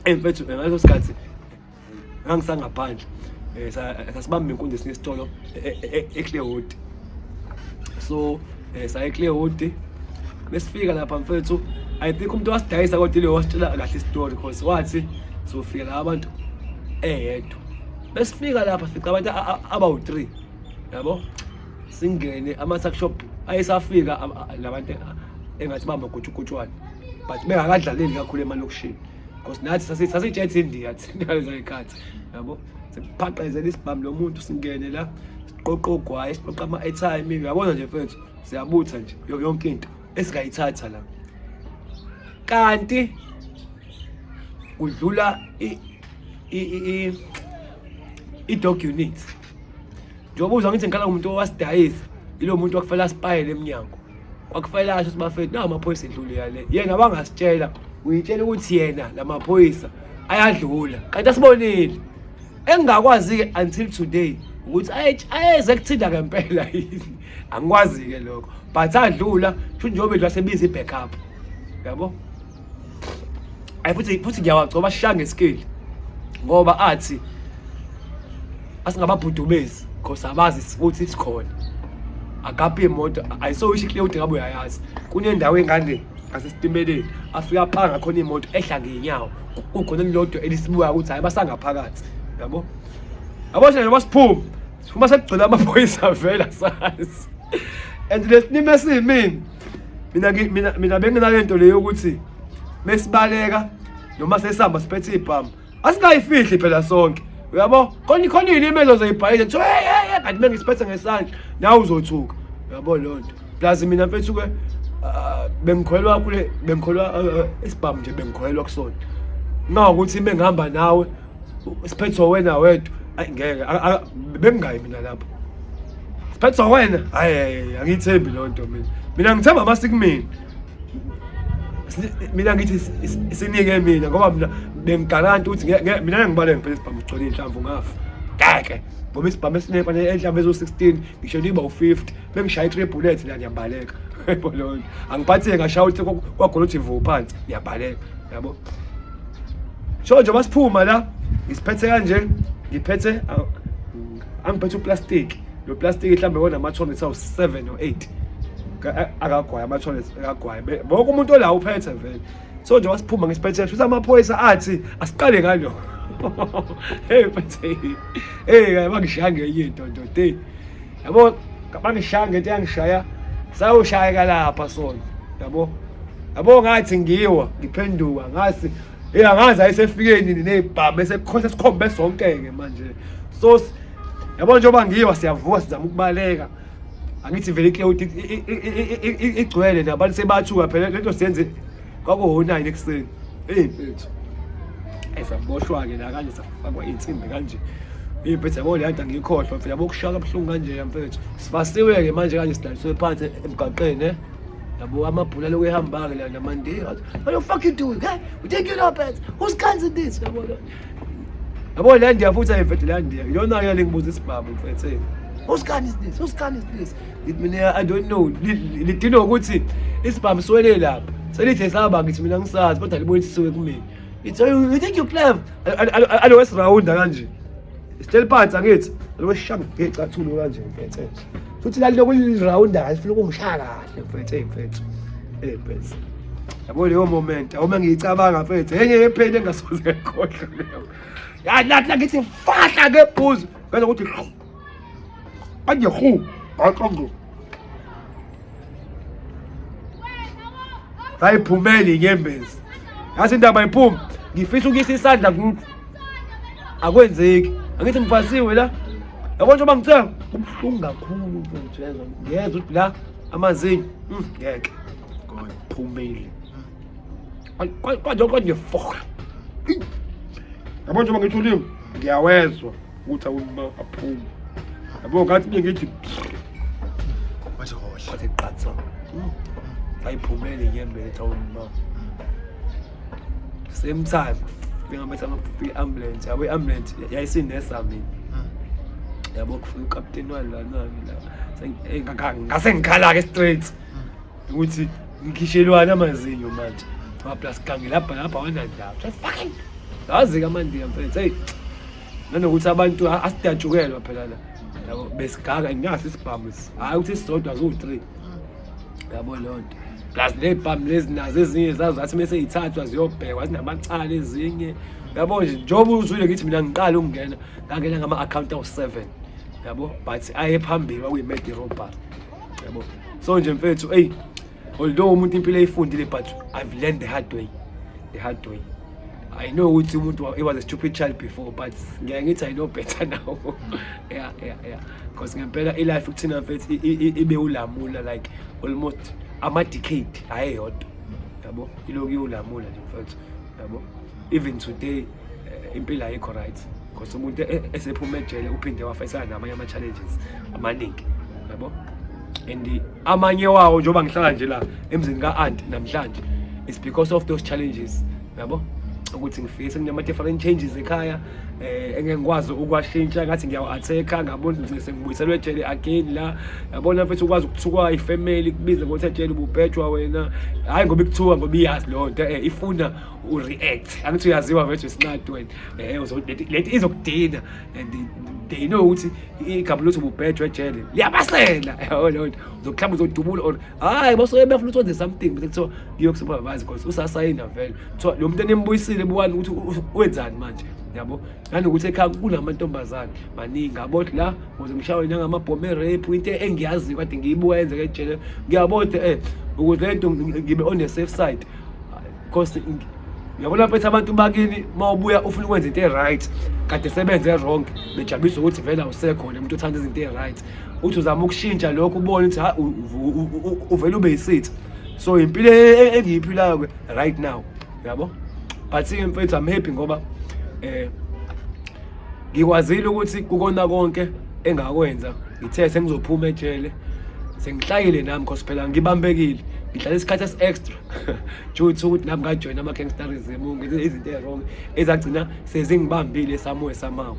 Eyi mfethu, ngaleso sikhathi ngangisangaphandle, sasibamba inkunzi esinye isitolo eClearwood. So saya eClearwood, besifika lapha mfethu, I think umuntu wasidayisa kodwa ile wasitshela kahle isitori, because wathi sofika la abantu eyedwa. Besifika lapha sifica abantu abawu-3, yabo, singene ama-tuck shop ayesafika labantu engathi bamagutshugutshwane, but bengakadlaleli kakhulu emalokishini, because nathi sasitshethe indiya thina ngalezo y'khathi, yabo. Siphaqezela isibhamu lo muntu, singene la, siqoqa ogwayi, siqoqa ama-airtime, uyabona nje mfethu, siyabutha nje yonke into esingayithatha la. Kanti kudlula i-dog unit. Njengoba uzwa ngithi ngikhala ngumuntu owasidayisa, ilo muntu wakufanele asipayele emnyango, kwakufanele asho ukuthi bafethu, nawo amaphoyisa edlule yale. Yena wangasitshela, uyitshela ukuthi yena la maphoyisa ayadlula, kanti asibonile. Engingakwazi-ke until today ukuthi ayeze kuthinta ngempela yini, angikwazi-ke lokho, but adlula shuthi njengoba edlula sebiza i-backup, yabo. Ayi futhi ngiyawagcoba shaya ngesikeli, ngoba athi asingababhudumezi because abazi ukuthi sikhona. Akaphi imoto ayisowisho iclear ngabe uyayazi, kunendawo engane ngasesitimeleni afika apaka khona imoto, ehla ngey'nyawo, kukhona elilodwa elisibuka ukuthi hhayi basangaphakathi, yabo. Yabo nje njengoba siphuma, siphuma sekugcwele amaphoyisa vele, asazi. And lesinime esiyimina, mina benginalento leyo ukuthi mesibaleka noma sesihamba siphethe ibhamu, asingayifihli phela sonke, uyabo. Khona iy'limi ezozoyibhayile kuthiwa hey hey hey, kanti mengisiphethe ngesandla nawe uzothuka, uyabo leyo nto. Plus mina mfethu-ke bengikholelwa kule, bengikholelwa isibhamu nje, bengikholelwa kusona. Ngawukuthi mengihamba nawe siphethwe wena wedwa, ayi ngeke, bengingayi mina lapho siphethwe wena, hayi angiyithembi leyo nto mina. Mina ngithemba amasikumina, mina ngithi sinike mina, ngoba mina bengigaranti ukuthi mina ngibaleke ngiphethe isibhamu sigcwele iy'nhlamvu ngafa, ngeke, ngoba isibhamu esinefane enhlamvu ezo-16 ngisho niba u-50, bengishaya i-three bullet la, ngiyabaleka, yebo leyo nto. Angiphathike ngashaya ukuthi kwagula ukuthi vu phansi, ngiyabaleka, yabo. So njengoba siphuma la, ngisiphethe kanje, ngiphethe angiphethe uplastic, lo plastic mhlawumbe wona ama-toilet awu-7 or 8 akagwayi, ama-toilet akagwayi, wonke umuntu ola uphethe vele. So njengoba siphuma ngisiphethe, futhi amaphoyisa athi asiqale ngalo. Hey mfethu, hey, bangishaya ngenye into ndoda, hey yabo, bangishaya ngento yangishaya, sayoshayeka lapha sona, yabo. Yabo ngathi ngiwa ngiphenduka, ngathi hey, angazi ayisefike nini nezibhamu, bese kukhona sikhombe sonke-ke manje. So yabo njengoba ngiwa, siyavuka, sizama ukubaleka, angithi vele icloud igcwele nabantu sebathuka phela lento siyenze kwakuwo-9 ekuseni. Eyi mfethu, saboshwa-ke la kanje, safakwa iy'nsimbi kanje. Eyi mfethu, yabo le nto angiyikhohlwa mfethu, yabo kushaya kabuhlungu kanje mfethu. Sifasiwe-ke manje kanje, sidalisiwe phansi emgaqeni, yabo, amabhula lokhu ehamba-ke la namandiya, what the fuck you doing, hey, you think you know better, whose guns is this, yabo. Yabo le ndiya futhi ayimfethu, le ndiya iyona-ke le ngibuza isibhamu mfethu, whose gun is this, whose gun is this? Ngithi mina I don't know, lidinwa ukuthi isibhamu siwele lapha, selithe saba, ngithi mina ngisazi, kodwa libona sisuke kumina. It's you think you clever, alo wesirawunda kanje, sihleli phansi, angithi alo weshaya ngecathulo kanje mfethu, futhi lalokhu lirawunda kahle, funa ukungishaya kahle mfethu. Hey mfethu, hey mfethu, yabo leyo moment awuma ngiyicabanga mfethu, enye yepheni engasoze ngayikhohlwa leyo. Ya lathi la ngithi fahla ngebhuzu, bese kuthi kanje hu aqongo, ayiphumeli inyembezi, yazi indaba iphuma, ngifisa ukuyisa isandla kuthi akwenzeki, angithi ngifasiwe la, yabo. Njengoba ngithe kubuhlungu kakhulu mfethu, yezwa, ngiyezwa ukuthi la amazinyo ngeke phumeli kanje foka, yabo. Njengoba ngithi ulimi ngiyawezwa ukuthi awuma aphuma, yabo, ngathi bengithi wathi hohle, wathi qatha, ayiphumele inyembezi, awuma. Same time bengabetha i-ambulance, yabo, i-ambulance yayisinesa mina, yabo, kufika ukapteni walana-ke la, ngase ngikhala-ke straight ukuthi ngikhishelwane amazinyo manje, ngoba plus gange lapha lapha wanandaba fucking Yazi-ke amandiya mfethu, hey, nanokuthi abantu asidatshukelwa phela la, yabo, besiganga ngingaso isibhamu, hhayi ukuthi sisodwa, ziwu-three, yabo leyo nto. Plus ney'bhamu lezi nazo ezinye zazo zathi mese y'thathwa ziyobhekwa zinamacala ezinye, yabo nje. Njengoba uzwile ngithi mina ngiqala ukungena, ngangena ngama-akhawunti awu-7, yabo, but aye phambili kwakuyi-murder robbery, yabo. So nje mfethu, eyi, although umuntu impilo eyifundile, but I've learned the hard way, the hard way. I know ukuthi umuntu he was a stupid child before, but ngiyaye ngithi I know better now. Yeah, because ngempela i-life kuthina mfethu ibe ulamula like almost ama-decade, hhayi eyodwa, yabo, ilokhu iwulamula nje mfethu, yabo. Even today impilo ayikho right, because umuntu esephuma ejele uphinde wafesana namanye ama-challenges amaningi, yabo. And amanye wawo, njengoba ngihlala nje la emzini ka-aunt namhlanje, it's because of those challenges, yabo, ukuthi ngifike sekunama-different changes ekhaya engeke ngikwazi ukuwashintsha. Ngathi ngiyawa-attack-a, ngabona ukuthi sengibuyiselwe ejele again la, yabona mfethu, ukwazi ukuthukwa ifamily, kubize ngokuthi ejele ububhejwa wena. Hhayi ngoba ikuthuka, ngoba iyazi leyo nto, ifuna u-react. Angithi uyaziwa mfethu, isinqadi wena, lento izokudina, and they know ukuthi igama lokuthi ububhejwa ejele liyabasela, yabo leyo nto. Uzokuhlamba, uzodubula, or hhayi, basuke befuna ukuthi wenze something, bese kuthiwa kuyokusupervise because usasayina vele. Kuthiwa lo muntu enimbuyisile, bukani ukuthi wenzani manje, yabo. Nanokuthi ekhaya kunamantombazane maningi, yabo la ukuze ngishawe nangamabhomu e-rape, into engiyaziyo kade ngiyibuka yenzeka ejele. Ngiyabona ukuthi ukuze lento ngibe on the safe side, because uyabona mfethu, abantu bakini uma ubuya ufuna ukwenza into e-right, kade sebenze wrong, bejabulisa ukuthi vele awusekhona umuntu othanda izinto e-right. Uthi uzama ukushintsha lokho, ubone ukuthi ha, uvele ube yisitha. So impilo engiyiphilayo-ke right now, yabo. But-ke mfethu, I'm happy ngoba ngikwazile ukuthi kukona konke engakwenza, ngithe sengizophuma ejele sengihlayile nami, cause phela ngibambekile, ngihlala isikhathi esi-extra due to ukuthi nami ngajoyina ama-gangsterism, ngenze izinto ey-wrong ezagcina sezingibambile somewhere somehow.